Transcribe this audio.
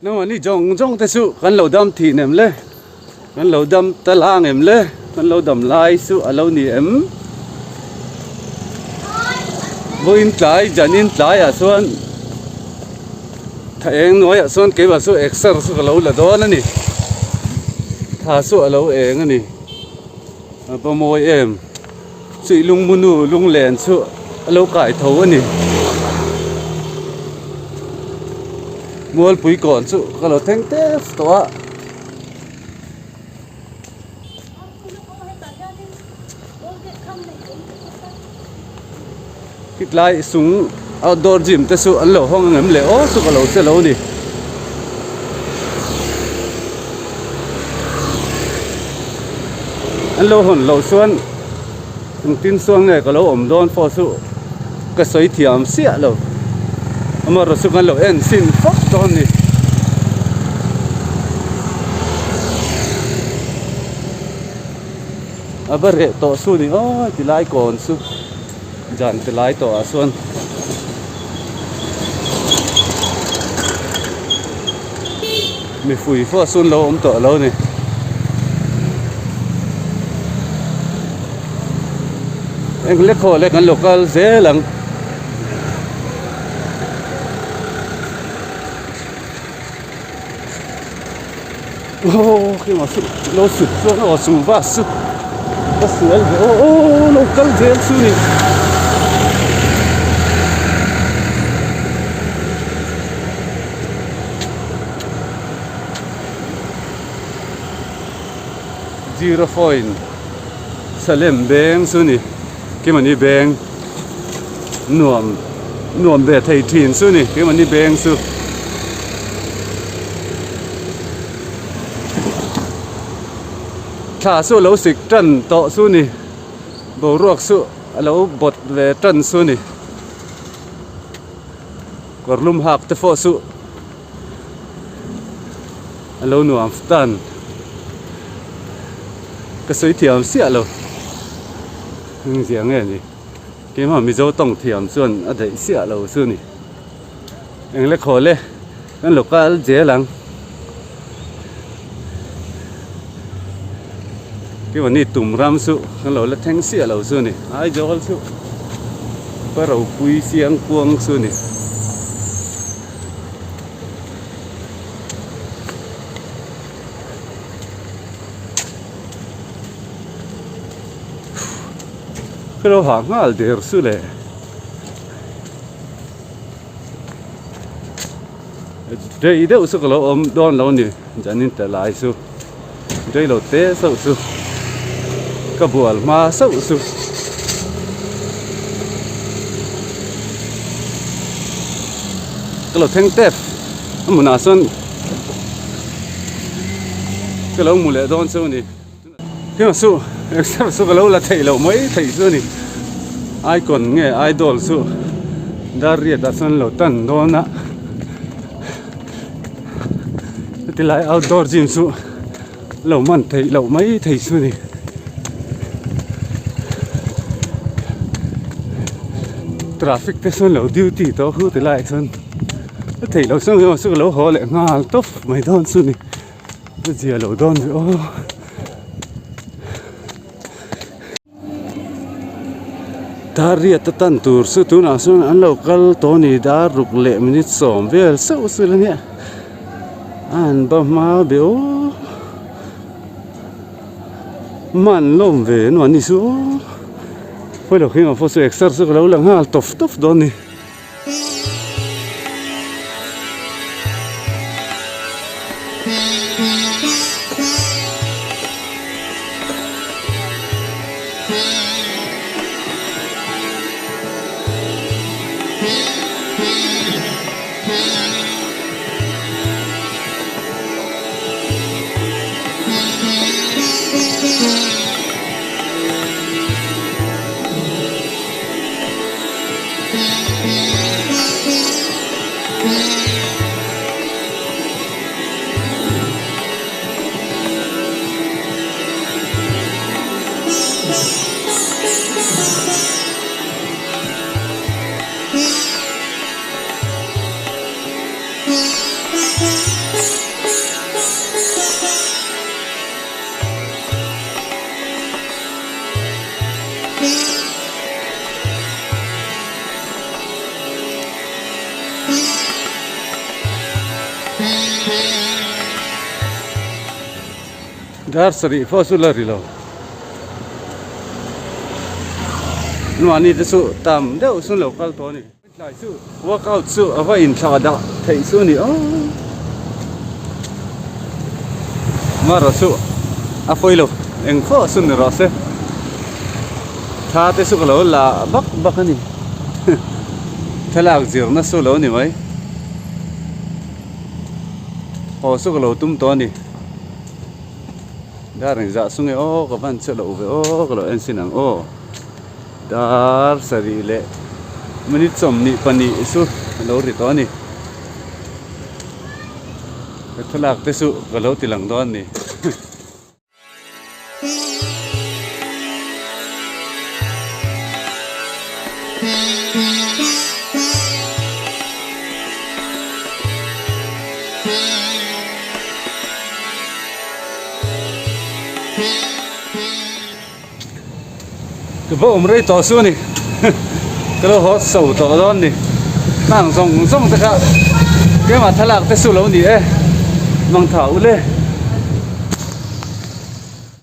Nangmahni zawng zawng te chu kan lo dam thin em le? Kan lo dam ta lang em le? Kan lo dam lai chu a lo ni em? Vawiin tlai Janin tlaiah chuan tha eng hnuaiah chuan keimah chu exer chu ka lo la dawn a ni. Tha chu a lo eng a ni. A va mawi em? Chih lungmunu lunglen chu a lo kai tho a ni. Mualpui kawn chu ka lo thleng tep tawh a. Khitlai sung outdoor gym te chu an lo hawng ang em le aw chu ka lo che lo a ni. An lo hawn loh chuan engtin chuan nge ka lo awm dawn pawh chu ka sawi thiam chiah lo amaherawhchu chu kan lo en chhin fak dawn a ni. A va reh tawh chu ni aw tilai kawn chu jan tilai tawh ah chuan mipui pawh chu an lo awm tawh lo a ni. Eng lek haw lek an lo kal zel ang. Aw keimah chu lo sut chuan aw chu bus chu ka sual ve aw aw lo kal zel chu ni. Zero point Salem beng chu ni keimahni beng nuam nuam ve thei thin chu ni keimahni beng chu. Thla chu a lo sik tan tawh chu ni boruak chu a lo bawt ve tan chu ni kawr lum hak te pawh chu. A lo nuam tan ka sawi thiam siah lo engzia nge ni keimah mizo tawng thiam chuan a daih siah lo chu ni eng le khaw le kan lo kal zel ang keimahni tum ram chu kan lo la thleng siah lo chu ni Aizawl chu ka ropui chiang kuang chu ni. Ka lo hah nghal der chu le rei deuh chu ka lo awm dawn lo a ni zanin ta lai chu rei lo te sauh chu ka bual hma sauh chu. Ka lo thleng tep a hmunah sawn ka lo hmu leh dawn chu a ni heng chu exer chu ka lo la theih loh mai theih chu a ni icon nge idol chu dar riat ah chuan lo tan dawn a heti lai outdoor gym chu lo man theih loh mai thei chu a ni. Traffic te sawn lo duty tawh khu ti laiah chuan a theih loh chuan engemaw chu ka lo haw leh nghal tawp mai dawn chu ni a zia lo dawn ve aw. Dar riat a tan tur chu tunah chuan an lo kal tawh a ni dar ruk leh minute sawm vel sauh chu la nia a han ba hma be aw. Man lawm ve nuam ni chu hawi lo khi pawh chu exer chu ka lo la nghal tawp tawp dawn a ni. Dar sarih pawh chu la ri lo. Mahni te chu tam deuh chu an lo kal tawh a ni. Tlai chu workout chu a va inthlah dah theih chu a ni aw. Mara chu a fawi lo eng pawh chu ni rawh se. Tha te chu ka lo la vak vak a ni. Thlalak zirna chu lo ni mai. Haw chu ka lo tum tawh a ni. Dar engzah chu nge aw ka van che loh ve aw ka lo en sin ang aw. Dar sarih leh minute 22 chu a lo ri tawh a ni. Ka thlalak te chu ka lo ti lang dawn a ni. Ka va awm rei tawh su a ni ka lo haw so tawh dawn ni hang zawng zawng te kha keimah thlalak te su lo ni e mangtha ule.